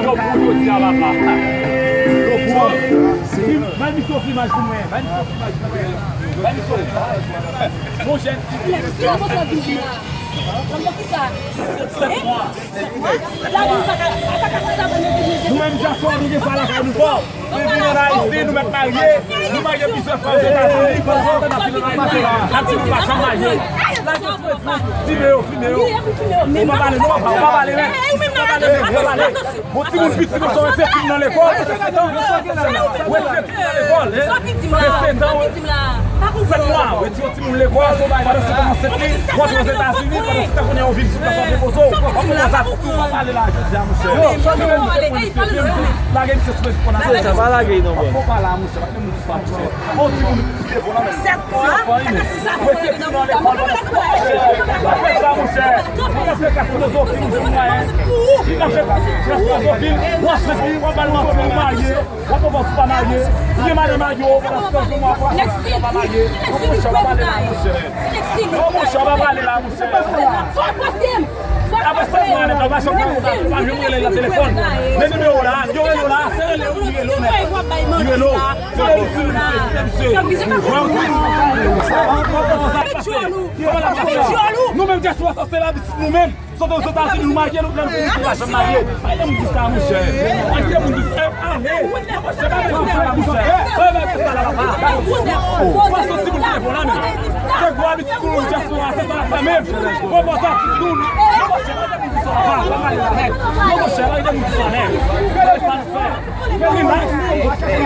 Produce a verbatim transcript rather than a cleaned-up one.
Yo pran jodi a, papa. Yo pran. Bay misye yon flimaj pou mwen. Bay misye yon flimaj pou mwen. Bay misye yon. Mon jèn ti. Sèt mwa. Nou menm dyaspora nou gen sa lakay nou fò. Nou vin ann Ayiti, nou mèt marye. Nou marye plizyè fwa Ozetazini. Pandan se tan n ap vin ann Ayiti, n ap di nou pa janm marye. Filme yo, filme yo. Ou pa pale, non, papa, ou pa pale, men. Ou pa pale, men, ou pa pale. Bon, timoun piti konsa, w retire timoun nan lekòl, w retire sèt an. W retire timoun nan lekòl, hein. W retire sèt an, w retire sèt mwa, w retire yon timoun lekòl, pandan se tan ansent li, w antre Ozetazini, pandan se tan kounye a ou vin sou plas w ap repoze w, w ap konprann sa, w ap pale la, jodi a, monchè. Lage misye sou Facebook, konn ap sa, pa lage non, bro. Fò pa la, monchè, pa gen moun ki sa, monchè. Bon, timoun, Sèt mwa, kaka sisa pou mwen nan mwen. Nèg si li kwè pou ta ye. Si nèg si li kwè pou ta ye. Apre sèt mwa, nèg la pa janm fè kontak, ou pa janm rele l nan telefòn. Men nimewo la, yo rele w la, se rele w, li rele w, men. Li rele w. Se rele w, se rele w, se rele w, se rele w. Nou menm dyaspora sa, se la pitit nou menm. Sot Ozetazini, nou marye, nou pran pitit, nou pa janm marye. Pa gen moun di sa, monchè. Pa gen moun di sa. Ale. Se pa menm sa la, monchè. Wè, wè, se sa la, papa. Ou pa soti pou telefòn la, men. Se gwo abitid pou nou dyaspora, se sa la fè menm. Bon, bon, sa, pitit nou, nou. Monchè, pa gen moun di sa, papa. Pa gen moun di sa, men. Gade sa nou fè. Relax.